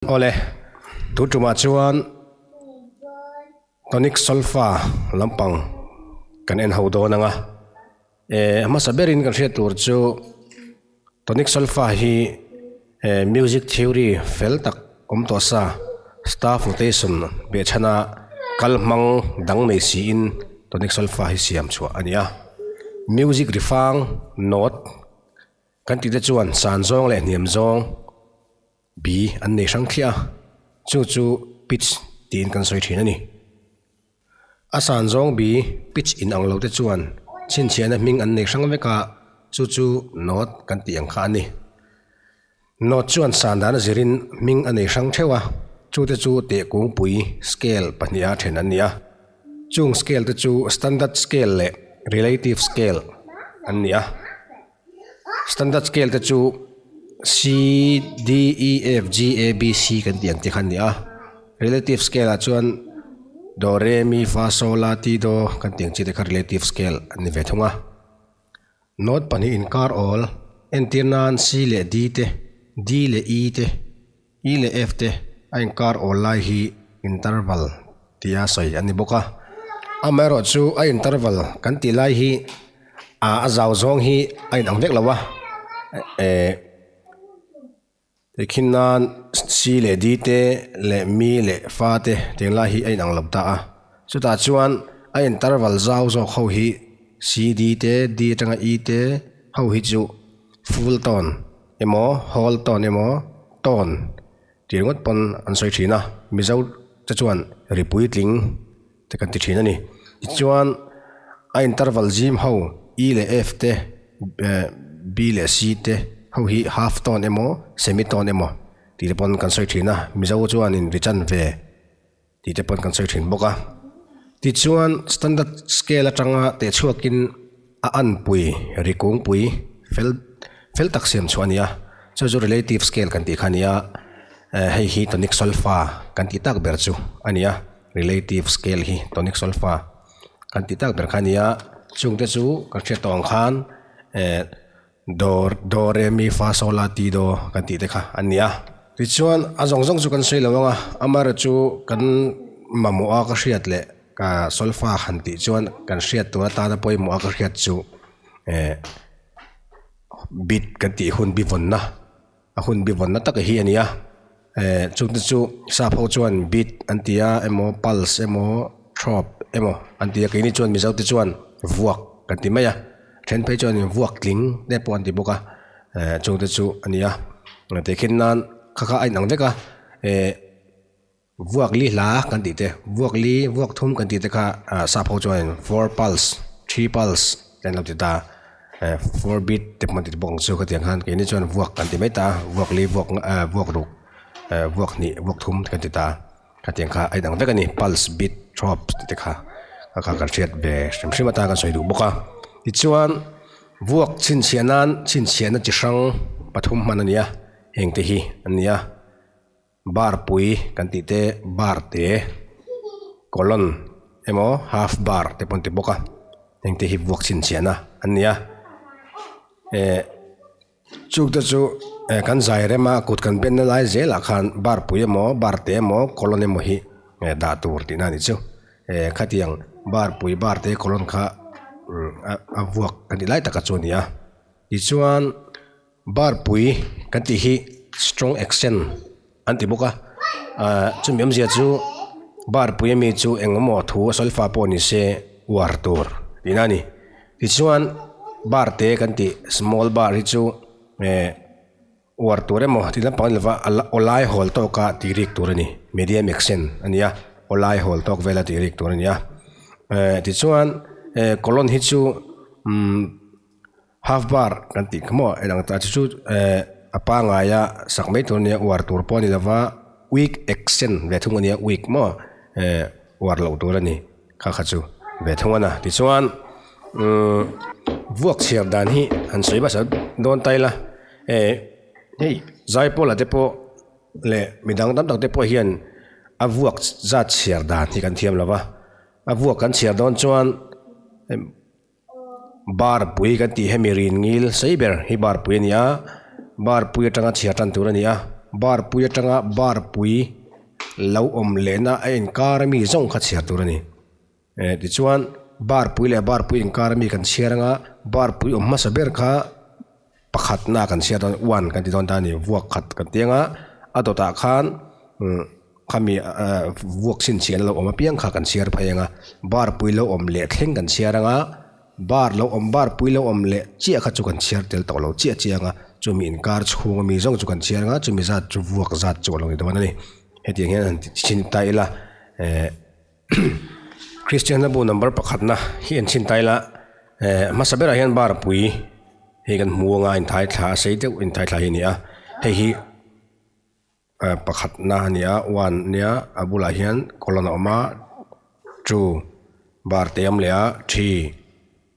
Awle, tu tumah chuan tonic solfa lampang kan en ho dawn ang a. Eh, a hmasa berin kan hriat tur chu tonic solfa hi eh music theory fel tak awm tawh sa staff notation behchhana kal hmang dang nei siin tonic solfa hi siam chhuah a ni a. Music rifang note kan tih te chuan san zawng leh hniam zawng Bi an nei hrang thliah a, chu chu pitch tiin kan sawi thin a ni. A san zawng bi pitch in ang lo te chuan chhinchhiahna hming an nei hrang vek a, chu chu note kan tih ang kha a ni. Note chuan san dan a zirin hming a nei hrang theuh a, chu te chu tehkungpui, scale, pahniha then an ni a. Chung scale te chu standard scale leh relative scale an ni a. Standard scale te chu C, D, E, F, G, A, B, C kan tih ang te kha an ni a. Relative scale ah chuan Do, Re, Mi, Fa, Sol, La, Ti, Do kan tih ang chi te kha relative scale an ni ve thung a. Note pahnih inkar awl entir nan C leh D te, D leh E te, E leh F te a inkar awl lai hi interval tia sawi an ni bawk a. Amaherawh chu a interval kan tih lai hi a zau zawng hi a inang vek lo a, eh tikhin nan C leh D te leh Mi leh Fa te tiang lai hi a inang lo ta a. Chutah chuan a interval zau zawk ho hi C, D te, D atanga E te ho hi chu full tone emaw whole tone emaw tone tih ringawt pawn an sawi thin a, Mizo te chuan ri puitling te kan ti thin a ni. Tichuan a interval zim ho E leh F te B leh C te ho hi half tone emaw semi tone emaw tih te pawn kan sawi thin a, Mizo chuanin ri chanve tih te pawn kan sawi thin bawk a. Tichuan standard scale atanga teh chhuakin a anpui ri kungpui fel fel tak siam chhuah a ni a, chu chu relative scale kan tih kha a ni a, hei hi tonic solfa kan tih tak ber chu a ni a, relative scale hi tonic solfa kan tih tak ber kha a ni a, chungte chu kan hriat tawh ang khan eh Do, Do, Re, Mi, Fa, Sol, La, Ti, Do kan tih te kha an ni a. Tichuan a zawng zawng chu kan sawi lo ang a, amaherawh chu kan mamawh a ka hriat leh ka solfa han tih chuan kan hriat tur atana pawimawh a ka hriat chu eh beat kan tih hun bi vawnna a hun bi vawnna tak hi a ni a. Eh chungte chu sap ho chuan beat an ti a emaw pulse emaw throb emaw an ti a keini chuan mizo te chuan vuak kan ti mai a then phei chuan vuak tling te pawh an ti bawk a eh chungte chu a ni a tehkhin nan kha kha a inang vek a eh vuak li hla kan tih te vuak li vuak thum kan tih te kha ah sap ho chuan four pulse three pulse te an lo ti ta. Eh four beat te pawh an ti bawk ang chu khatiang khan keini chuan vuak kan ti mai ta a vuak li vuak eh vuak ruk eh vuak hnih vuak thum te kan ti ta a khatiang kha a inang vek a ni pulse beat throb tih te kha a kha kan hriat ve hrim hrim atan kan sawi duh bawk a tichuan vuak chhinchhiah nan chhinchhiahna chi hrang pathum hman a ni a heng te hi an ni a. Bar pui kan tih te bar te colon emaw half bar te pawh an ti bawk a heng te hi vuak chhinchhiahna an ni a eh chung te chu eh kan zai rem a kut kan ben na lai zelah khan bar pui emaw bar te emaw colon emaw hi eh dah tur tihna a nih chu eh khatiang bar pui bar te colon kha a vuak kan tih lai taka chu a ni a tichuan. Bar pui kan tih hi strong accent an ti bawk a ahh chumi awmzia chu bar pui ami chu eng emaw thu a sawi fa pawh ni se uar tur tihna a ni tichuan bar te kan tih small bar hi chu eh uar tur emaw tih lampang a ni lova a aw lai hawl tawka tih rik tur a ni medium accent a ni a aw lai hawl tawk vela tih rik tur a ni a eh tichuan eh colon hi chu umm. Half bar kan tih kha maw en ang ta chu chu eh a pangaia sak mai tur ania uar tur pawh a ni lova weak accent ve thung ania weak maw eh uar loh tur a ni kha kha chu ve thung a na tichuan umm vuak chhiar dan hi han sawi hmasa dawn ta ila eh hei zaipawl ah te pawh leh midang tam tak te pawh hian a vuak zat chhiar dan hi kan thiam lova a vuak kan chhiar dawn chuan. Bar pui kan tih hemi rin ngil sei ber hi bar pui a ni a, bar pui atanga chhiar tan tur a ni a. Bar pui atanga bar pui lo awm lehna a inkar ami zawng kha chhiar tur a ni. Eh tichuan bar pui leh bar pui inkar ami kan chhiar anga bar pui awm hmasa ber kha pakhatna kan chhiar dawn one kan ti dawn ta a ni vuak khat kan ti anga a dawtah khan umm khami ah vuak chhinchhiahna lo awm apiang kha kan chhiar phei anga bar pui lo awm leh thleng kan chhiar anga bar lo awm bar pui lo awm leh chiah kha chu kan chhiar tel tawh lo chiah chiah anga chumi inkar chhunga mi zawng chu kan chhiar anga chumi zat chu vuak zat chu a lo ni dawn a ni hetiang hian han ti chhin ta ila eh. Kristianna bu number pakhatna hi an chhin ta ila eh hmasa berah hian bar pui hei kan hmu anga inthai thla a sei deuh inthai thla hi a ni a hei hi ah pakhatna a ni a one a nia a bulah hian colon a awm a two bar te a awm leh a three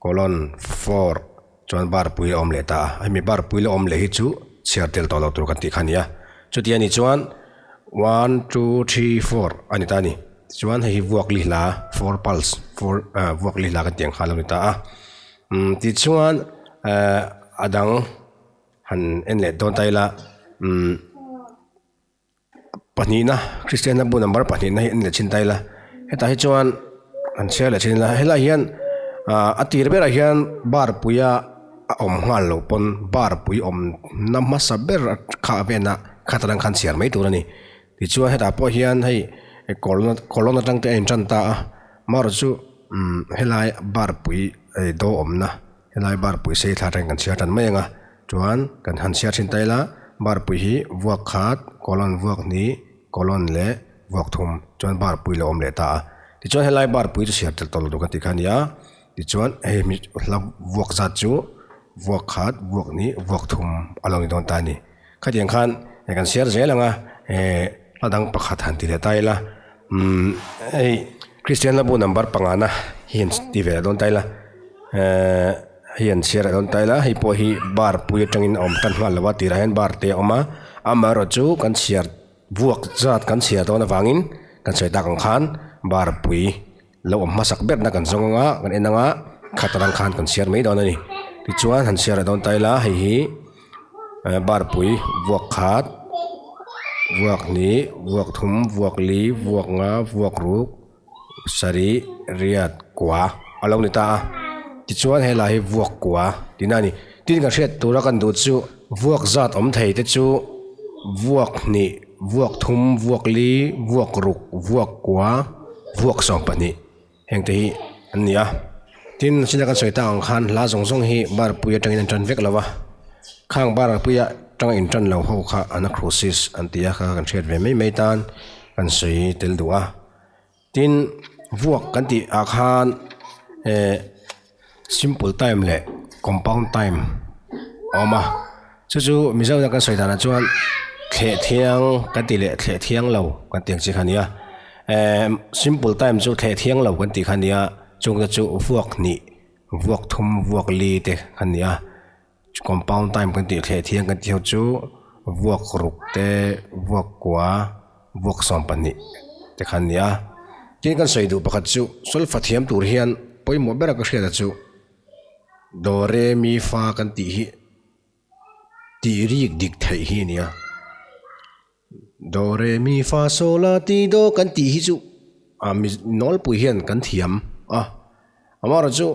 colon four chuan bar pui a awm leh ta a hemi bar pui la awm leh hi chu chhiar tel tawh lo tur kan tih kha a ni a chuti a nih chuan one two three four a ni ta a ni tichuan hei hi vuak li hla four pulse four ah vuak li hla kan tih ang kha a lo ni ta a umm tichuan ehh a dang han en leh dawn ta ila umm. Pahnihna, Kristianna bu number pahnihna hi en leh chin ta ila, hetah hi chuan an chhiar leh thin ila, helaiah hian ah a tir berah hian bar puia a awm nghal loh pawn bar pui awm na hmasa ber kha a venah khat atang khan chhiar mai tur a ni. Tichuan hetah pawh hian hei colon colon atang te a intan ta a, amaherawhchu umm helai bar pui do awmna Helai barpui sei thla atangin kan chhiar tan mai ang a, chuan kan han chhiar thin ta ila, barpui hi vuak khat, colon vuak hnih, colon leh vuak thum chuan barpui lo awm leh ta a. Tichuan helai barpui chu chhiar tel tawh lo tur kan tih kha a ni a, tichuan hei hla vuak zat chu vuak khat, vuak hnih, vuak thum a lo ni dawn ta a ni. Khatiang khan kan chhiar zel ang a, hla dang pakhat han ti leh ta ila, umm hei Kristian Hlabu number pangana hi han ti ve leh dawn ta ila, ehh hei han chhiar leh dawn ta ila, hei pawh hi bar pui atangin a awm tan nghal lo a, tirah hian bar te a awm a, amaherawh chu kan chhiar vuak zat kan chhiar dawn avangin kan sawi tak ang khan bar pui lo awm hmasak berna kan zawng anga kan en anga khat atang khan kan chhiar mai dawn a ni. Tichuan han chhiar leh dawn ta ila hei hi bar pui vuak khat vuak hnih vuak thum vuak li vuak nga vuak ruk sarih riat kua a lo ni ta a tichuan helai hi vuak kua tihna a ni. Tin kan hriat tura kan duh chu vuak zat awm thei te chu vuak hnih vuak thum vuak li vuak ruk vuak kua vuak 12 heng te hi an ni a. Tin china kan sawi tak ang khan hla zawng zawng hi bar pui atangin an tan vek lo va khang bar puia tanga in tan lo ho kha anacrusis an ti a kha kan hriat ve mai mai tan kan sawi tel duh a. Tin vuak kan tih ah khan eh simple time leh compound time a awm a chu chu mizo na kan sawi danah chuan thleh thiang kan tih leh thleh thiang lo kan tih ang chi kha a ni a eh simple time chu thleh thiang lo kan tih kha a ni a chung te chu vuak hnih vuak thum vuak li te kha a ni a compound time kan tih thleh thiang kan tih ho chu vuak ruk te vuak kua vuak 12 te kha an ni a tin kan sawi duh pakhat chu solfa thiam tur hian pawimawh ber a ka hriat a chu do re mi fa kan tih hi tih rik dik theih hi a ni a do re mi fa sol la ti do kan tih hi chu a mi nawlpui hian kan thiam a amaherawhchu.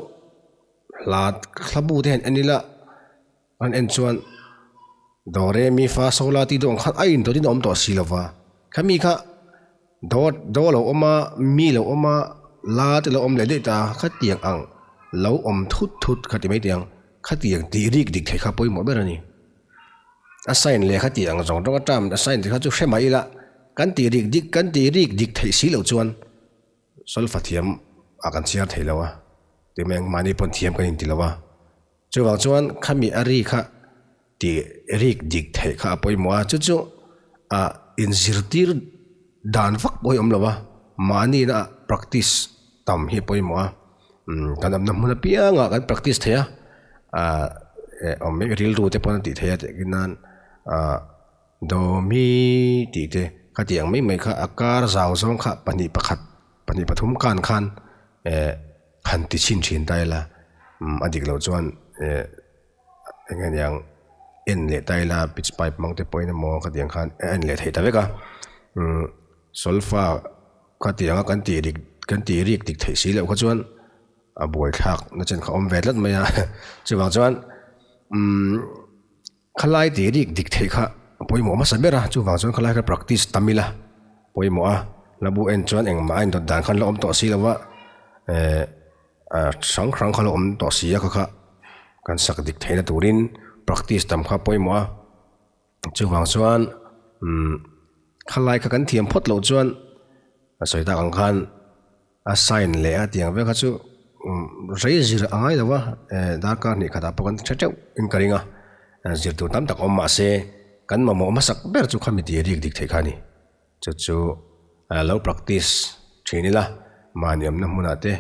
Hla hla bu te hian en ila an en chuan do re mi fa so la tih deuh ang khan a in dawt in a awm tawh si lo va khami kha do do a lo awm a mi lo awm a la te lo awm leh daih ta khatiang ang lo awm thut thut kha ti mai teh ang khatiang tih rik dik theih kha pawimawh ber a ni a sign leh kha tih ang zawng zawng a term a sign te kha chu hre mah ila kan tih rik dik kan tih rik dik theih si loh chuan. Solfa thiam a kan chhiar thei lo a, tih mai ang mahni pawn thiam kan inti lo a. Chuvang chuan khami a ri kha tih rik dik theih kha a pawimawh a, chu chu ah inzirtir dan vak pawh hi a awm lo a, mahni na practice tam hi a pawimawh a, umm kan awmna hmun apiangah kan practice thei a, ah awm mek rilru te pawn a tih theih a tih nan ah. Dawmi tih te khatiang mai mai kha a kar zau zawng kha pahnih pakhat pahnih pathum kan khan eh han ti chhin thin ta ila umm a dik loh chuan eh eng nge niang en leh ta ila pitch pipe hmang te pawhin emaw khatiang khan a en leh theih ta vek a umm solfa khatianga kan tih rik kan tih rik dik theih si loh kha chuan a buaithlak na chen kha a awm ve tlat mai a chuvang chuan umm khalai tih rik dik theih kha a pawimawh hmasa ber a chuvang chuan khalai kha practice tam ila pawimawh a la bu en chuan engmah a indawt dan khan la awm tawh si lo va ehh. Hrang hrang kha lo awm tawh si a kha kha kan sak dik theihna turin practice tam kha pawimawh a, chuvang chuan umm khalai kha kan thiam phawt loh chuan a sawi tak ang khan a sign leh a tiang vel kha chu umm rei zir a ngai lo va eh darkar hnih khatah pawh kan hre teuh in ka ring a, zir tur tam tak awm mah se kan mamawh hmasak ber chu khami tih rik dik theih kha a ni. Chu chu lo practice thin ila, mahni awmna hmunah te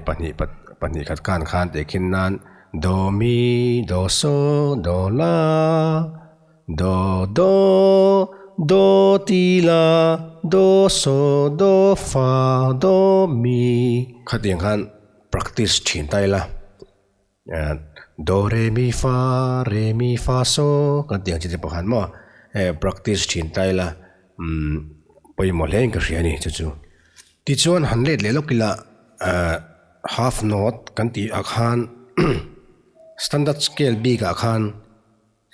pahnih pahnih khat khan khan tehkhin nan do mi do so do la do do do ti la do so do fa do mi khatiang khan practice thin ta ila. Do re mi fa re mi fa so kan tih ang chi te pawh khan maw practice thin ta ila umm pawimawh hle in ka hria a ni chu chu. Tichuan han let leh lawk ila half note kan tih ah khan standard scale bik ah khan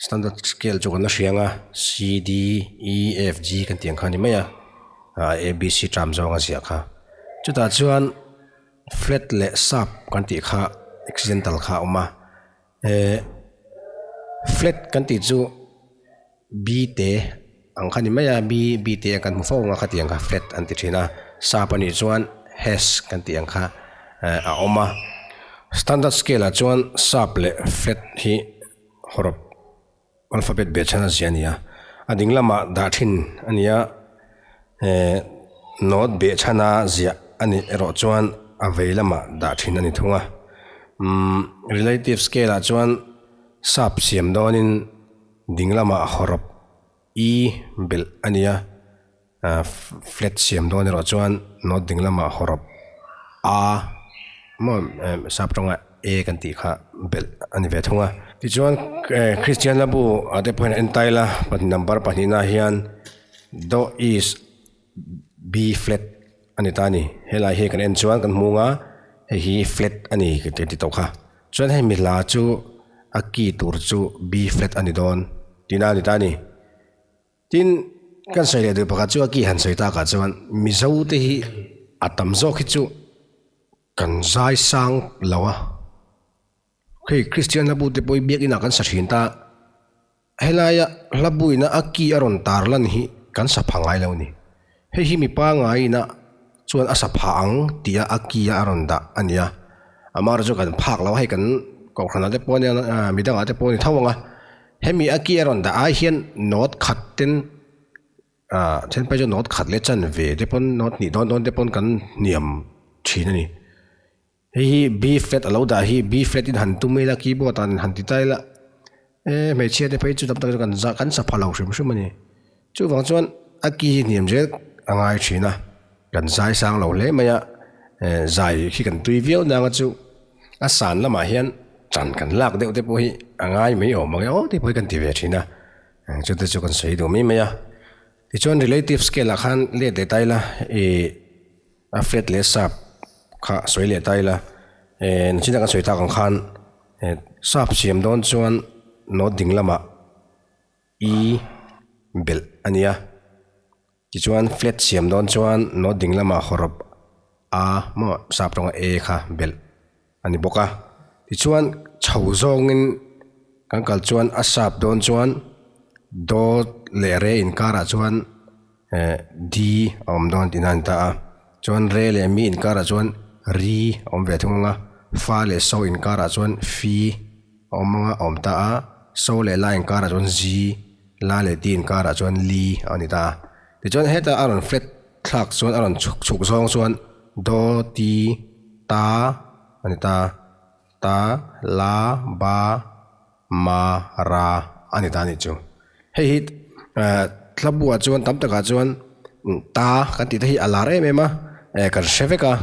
standard scale chu kan la hria ang a C D E F G kan tih ang kha a ni mai a A B C term zawng a ziah kha chutah chuan. Flat leh sap kan tih kha accidental kha a awm a, eh flat kan tih chu B te ang kha ni mai a, B B te ang kan hmu fo ang a khatiang kha flat an ti thin a, sap a nih chuan hash kan tih ang kha eh a awm a, standard scale ah chuan sap leh flat hi hawrawp alphabet beh chhan a ziah a ni a, a ding lamah dah thin a ni a, eh note beh chhana ziah a nih erawh chuan a vei lamah dah thin a ni thung a, umm relative scale ah chuan sap siam dawnin ding lamah hawrawp e belh a ni a, flat siam dawn erawh chuan note ding lamah hawrawp a maw sap tawnga e kan tih kha belh a ni ve thung a. Tichuan Kristian la bu ah te pawh hian en tail a number pahnihna ah hian do is B flat a ni ta a ni. Helai hi kan en chuan kan hmung a hei hi flat a ni kan ti tawh kha. Chuan hemi hla chu a key tur chu B flat a ni dawn tihna a ni ta a ni. Tin, kan sawi leh duh pakhat chu a ki han sawi takah chuan Mizo te hi a tam zawk hi chu kan zai sang lo a. Hei Kristian hlabu te pawh hi biakinah kan sa thin ta, helaia hlabuina a ki a rawn tar lan hi kan sa pha ngai lo a ni. Hei hi mi pangaina chuan a sa pha ang tia a ki a rawn dah a ni a. Amaherawhchu kan phak lo a, hei kan kohhranah te pawh ania midangah te pawh a ni tho ang a. Hemi a ki a rawn dah ai hian note khat ten ah then phei chu note khat leh chanve te pawn note hnih dawn dawn te pawn kan hniam thin a ni. Hei hi B flat a lo dah hi B flat in han tum ila keyboard ah han ti ta ila eh hmeichhia te phei chu tam tak chu kan zah kan sa pha lo hrim hrim a ni. Chuvang chuan a ki hi hniam zel a ngai thin a, kan zai sang lo hle mai a, eh zai khi kan tui viau nanga chu a san lamah hian tan kan lak deuh te pawh hi a ngai mai awm ang e aw tih pawh hi kan ti ve thin a, chute chu kan sawi duh mai mai a. Tichuan relative scale ah khan let leh ta ila ih a flat leh sap kha sawi leh ta ila eh nachina kan sawi tak ang khan eh sap siam dawn chuan note ding lamah E belh a ni a, tichuan flat siam dawn chuan note ding lamah hawrawp A maw sap tawnga E kha belh a ni bawk a, tichuan chho zawngin kan kal chuan a sap dawn chuan do leh re inkarah chuan eh D a awm dawn tihna a ni ta a, chuan re leh mi inkarah chuan ri a awm ve thung ang a, fa leh so inkarah chuan fi. A awm anga a awm ta a, so leh la inkarah chuan zi, la leh ti inkarah chuan li a ni ta a. Tichuan heta a rawn flat thlak chuan a rawn chhuk chhuk zawng chuan do, ti, ta a ni ta a, ta, la, ba, ma, ra a ni ta a nih chu. Hei hi thlabuah chuan tam takah chuan ta kan tih te hi a lar em em a, kan hre vek a,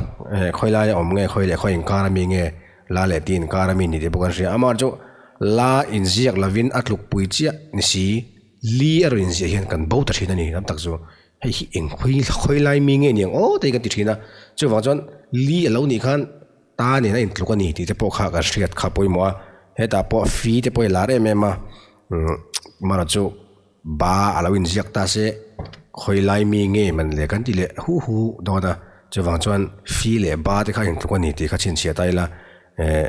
khawi laia awm nge khawi leh khawi inkar ami nge la leh ti inkar ami ni tih pawh kan hria. Amaherawhchu chu. La inziak lovin a tlukpui chiah ni si, li a rawn inziah hian kan bo ta thin a ni lam tak chu. Hei hi eng khawi khawi lai mi nge niang aw te hi kan ti thin a, chuvang chuan li a lo nih khan ta nen a intluk a ni tih te pawh kha kan hriat kha pawimawh a, hetah pawh fi te pawh hi a lar em em a, umm mara chu ba a lo inziak ta se khawi lai mi nge man le kan ti leh hu hu dawn a, chuvang chuan fi leh ba te kha a intluk a ni tih kha chhinchhiah ta ila eh.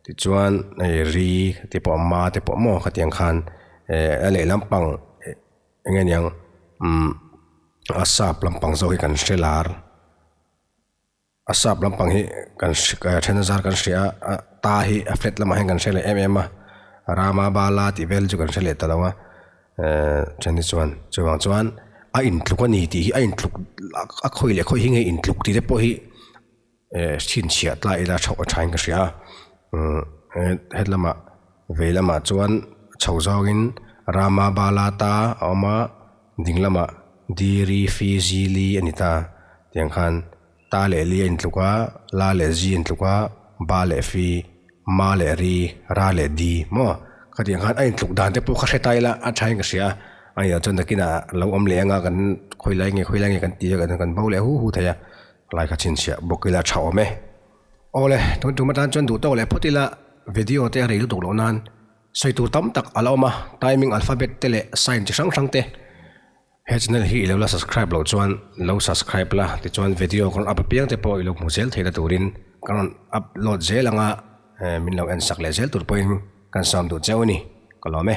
Tichuan hei ri te pawh ma te pawh maw khatiang khan eh a lehlam pang eng nge niang umm a sap lampang zawk hi kan hre lar a sap lampang hi kan then azar kan hria a ta hi a flat lamah hian kan hre leh em em a rama bala tih vel chu kan hre leh ta lo a eh then hi chuan chuvang chuan a intluk a ni tih hi a intluk a khawi leh khawi hi nge intluk tih te pawh hi. Eh chhinchhiah tlai ila chhoh a thain ka hria a, umm hetlama vei lamah chuan chho zawngin Rama Bala ta a awm a, ding lamah Diri Fi Zi Li a ni ta tiang khan ta leh li a intluk a, la leh zi a intluk a, ba leh fi, ma leh ri, ra leh di maw khatiang khan a intluk dan te pawh kha hre ta ila a thain ka hria a, a nih loh chuan nakinah lo awm leh anga kan khawi lai nge khawi lai nge kan ti a kan bo leh hu hu thei a. Lai kha chhinchhiah bawk ila tha awm e. Awle, tun tum atan chuan duh tawk leh phawt ila video te a rei lutuk loh nan sawi tur tam tak a la awm a, timing alphabet te leh sign chi hrang hrang te. He channel hi i lo la subscribe loh chuan lo subscribe la, tichuan video kan rawn up apiang te pawh i lo hmu zel theihna turin kan rawn upload zel anga min lo en sak leh zel tur pawhin kan sawm duh cheu a ni. Ka lawm e.